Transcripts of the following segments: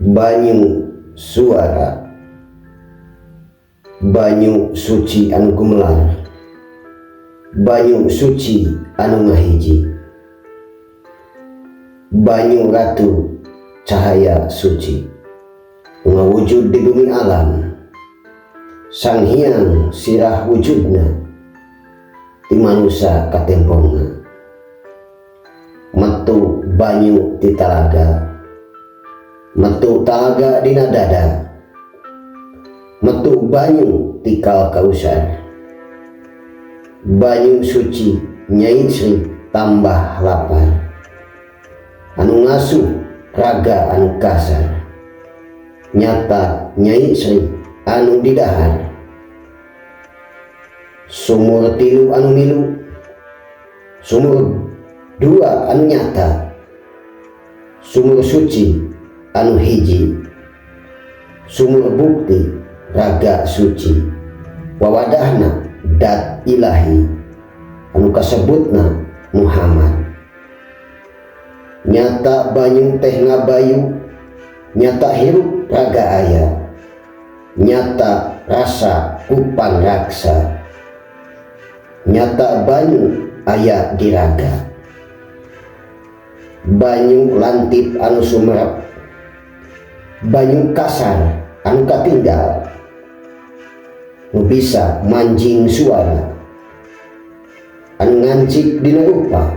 Banyu suara, banyu suci anu gumelar, banyu suci anu ngahiji, banyu ratu cahaya suci ngawujud di bumi alam. Sang Hyang sirah wujudna ti manusa katempongna. Metu banyu ti talaga, metu talaga dina dada, metu banyu ti kal kausar. Banyu suci Nyai Sri tambah lapar, anu ngasuh raga anu kasar, nyata Nyai Sri anu didahar. Sumur tilu anu milu, sumur dua anu nyata, sumur suci anu hiji, sumur bukti raga suci, wawadahna dat ilahi anu kasebutna Muhammad. Nyata banyu teh ngabayu, nyata hirup raga aya, nyata rasa kupang raksa, nyata banyu aya di raga. Banyu lantip anu sumerep, banyu kasar anu katinggal, nu bisa manjing suara, anu ngancik dina rupa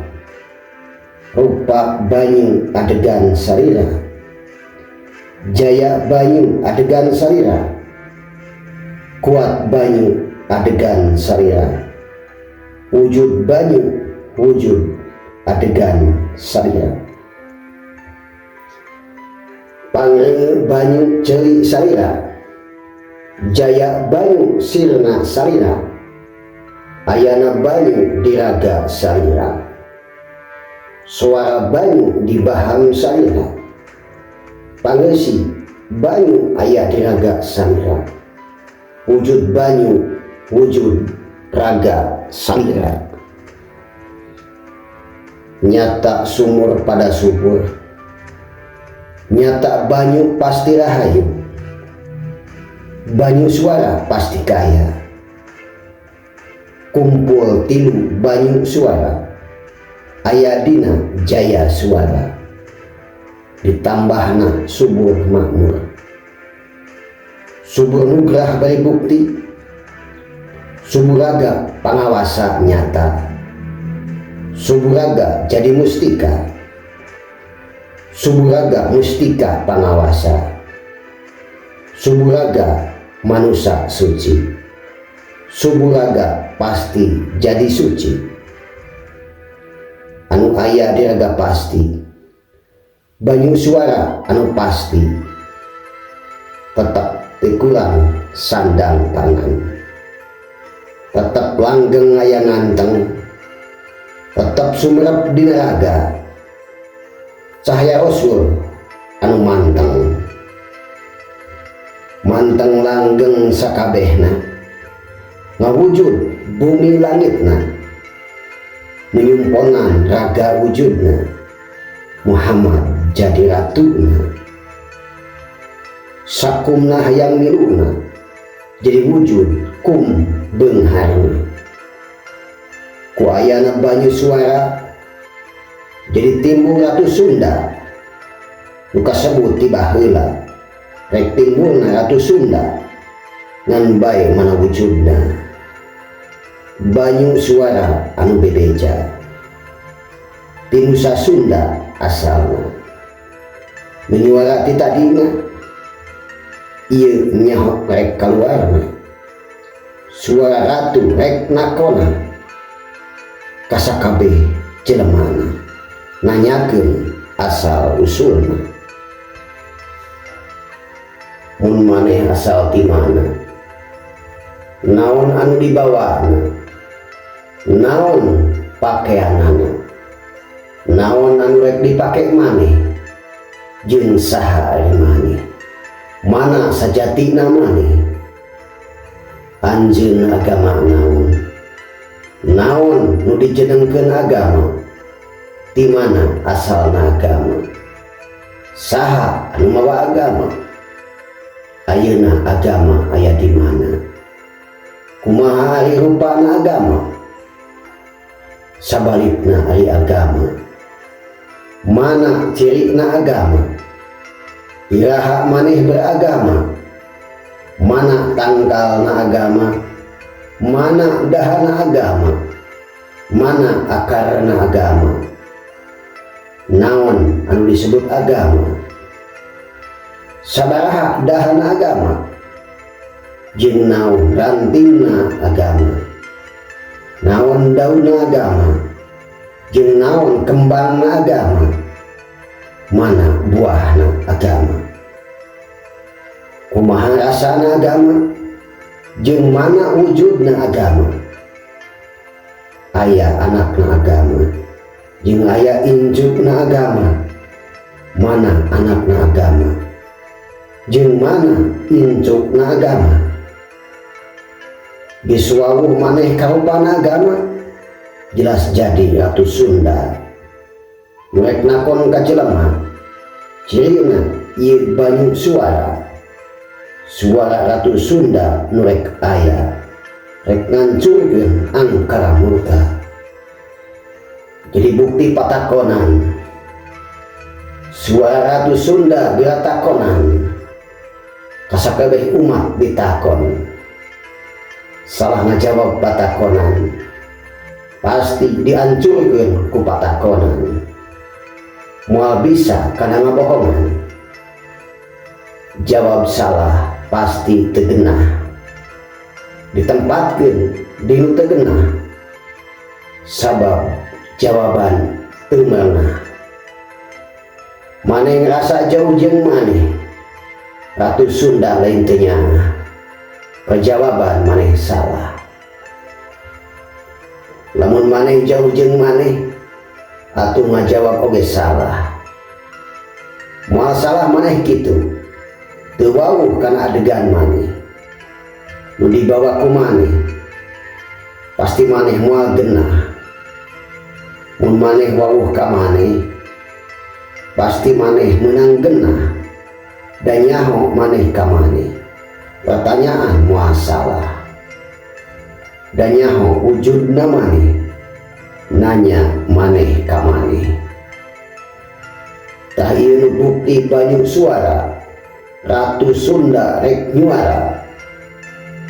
rupa. Banyu adegan salira, jaya banyu adegan salira, kuat banyu adegan salira, wujud banyu wujud adegan salira. Pangreungeun banyu ceuli salira, jaya banyu sirna salira, ayana banyu diraga salira, suara banyu dibahang salira, pangeusi banyu aya diraga salira, wujud banyu wujud raga salira. Nyata sumur pada subur, nyata banyu pasti rahayu, banyu suara pasti kaya. Kumpul tilu banyu suara aya dina jaya suara, ditambahna subur makmur, subur nugrah bari bukti, suburaga pangawasa nyata, suburaga jadi mustika, suburaga mustika pangawasa, suburaga manusa suci, suburaga pasti jadi suci, anu aya diraga pasti, banyu suara anu pasti tetap kurang sandang pangan, tetap langgeng aya nganteng, tetap sumerep dina raga cahaya rasul anu manteng manteng langgeng sakabehna, ngawujud bumi langitna, menyumponan raga wujudna, Muhammad jadi ratuna, sakumna hayang miluna, jadi wujud kum beungharna. Ku ayana banyu suara jadi timbul Ratu Sunda nu kasebut ti baheula. Rek timbulna Ratu Sunda ngan bae mana wujudna. Banyu suara anu bebeja ti Nusa Sunda asalna, menyuara ti tadina ieu nyaho rek kaluarna suara ratu, rek nakona kasakabeh jelemana, nanyakeun asal usulna. Mun maneh asal ti mana, naon anu dibawana, naon pakaianana, naon anu rek dipake maneh, jeung saha ari maneh, mana sajatina maneh, anjeun agama naon, naon nu dijenengkeun agama, ti mana asalna agama? Saha anu mawa agama? Ayeuna agama aya di mana? Kumaha ari rupana agama? Sabalikna ari agama, mana cirina agama? Iraha maneh beragama? Mana tangkalna agama? Mana dahana agama? Mana akarna agama? Naon anu disebut agama? Sabaraha dahana agama? Jeung naon rantingna agama? Naon daunna agama? Jeung naon kembangna agama? Mana buahna agama? Kumaha rasana agama? Jeung mana wujudna agama? Aya anakna agama jeung aya incukna agama. Mana anakna agama? Jeung mana incukna agama? Geus wawuh maneh karupana agama, jelas jadi ratu Sunda. Nu rek nakon ka jelema, cirina ieu banyu suara. Suara ratu Sunda nu rek aya, rek ngancurkeun angkara murka. Jadi bukti patakonan. Suara ratu Sunda bila takonan, kasakabeh umat ditakon. Salah ngajawab patakonan, pasti dihancurkeun ku patakonan. Moal bisa kana ngabohongan. Jawab salah pasti teu genah, ditempatkeun di nu teu genah, sabab jawaban teu merenah. Maneh ngerasa jauh jeung maneh, ratu Sunda lain teu nyaah, perjawaban maneh salah. Lamun maneh jauh jeung maneh, atuh ngajawab oge salah. Moal salah maneh kitu, teu wawuh kana adegan maneh nu dibawa ku maneh, pasti maneh moal genah. Mun maneh wawuh ka maneh, pasti maneh menang genah dan nyaho maneh ka maneh. Pertanyaan moal salah dan nyaho wujudna maneh, nanya maneh ka maneh. Tah, ieu nu bukti banyu suara ratu Sunda rek nyuara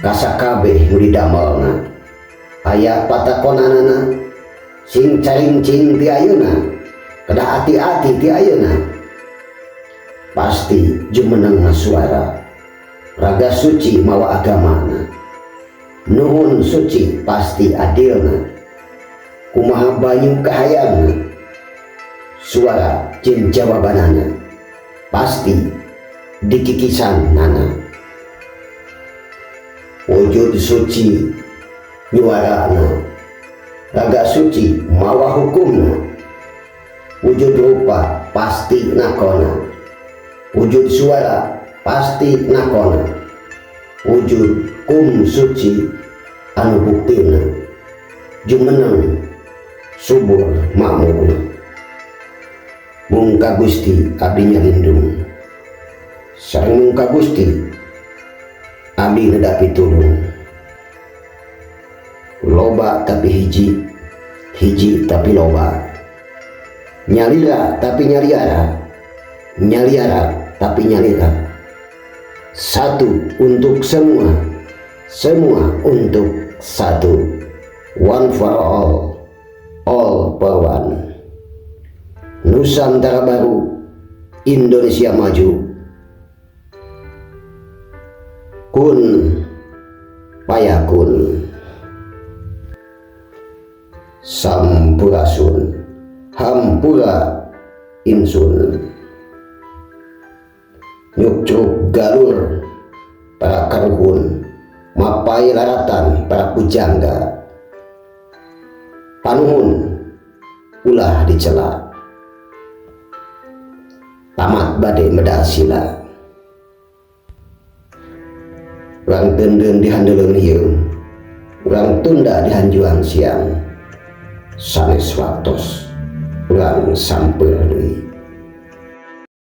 kasakabeh nu didamelna. Aya patakonanana, sing carincing ti ayeuna, kedah ati-ati ti ayeuna. Pasti jumenengna suara raga suci mawa agamana. Nuhun suci pasti adilna. Kumaha banyu kahayangna? Suara jeung jawabanana pasti dikikisan nana. Wujud suci nyuarana, raga suci mawa hukumna. Wujud rupa pasti nakona, wujud suara pasti nakona. Wujud kum suci anu buktina, jumeneng subur makmur. Mung ka Gusti abdi nyalindung, sareng mung ka Gusti abdi nedak pitulung. Loba tapi hiji, hiji tapi loba. Nyalira tapi nyaliara, nyaliara tapi nyalira. Satu untuk semua, semua untuk satu. One for all, all for one. Nusantara baru, Indonesia maju. Kun payakun. Sampurasun, hampura insun. Nyukcruk galur para karuhun, mapay laratan para pujangga. Panuhun ulah dicela. Tamat bade medal sila. Urang deundeun di handeuleum hieung, urang tunda di hanjuang siang. Sanes waktos urang sampeur deui.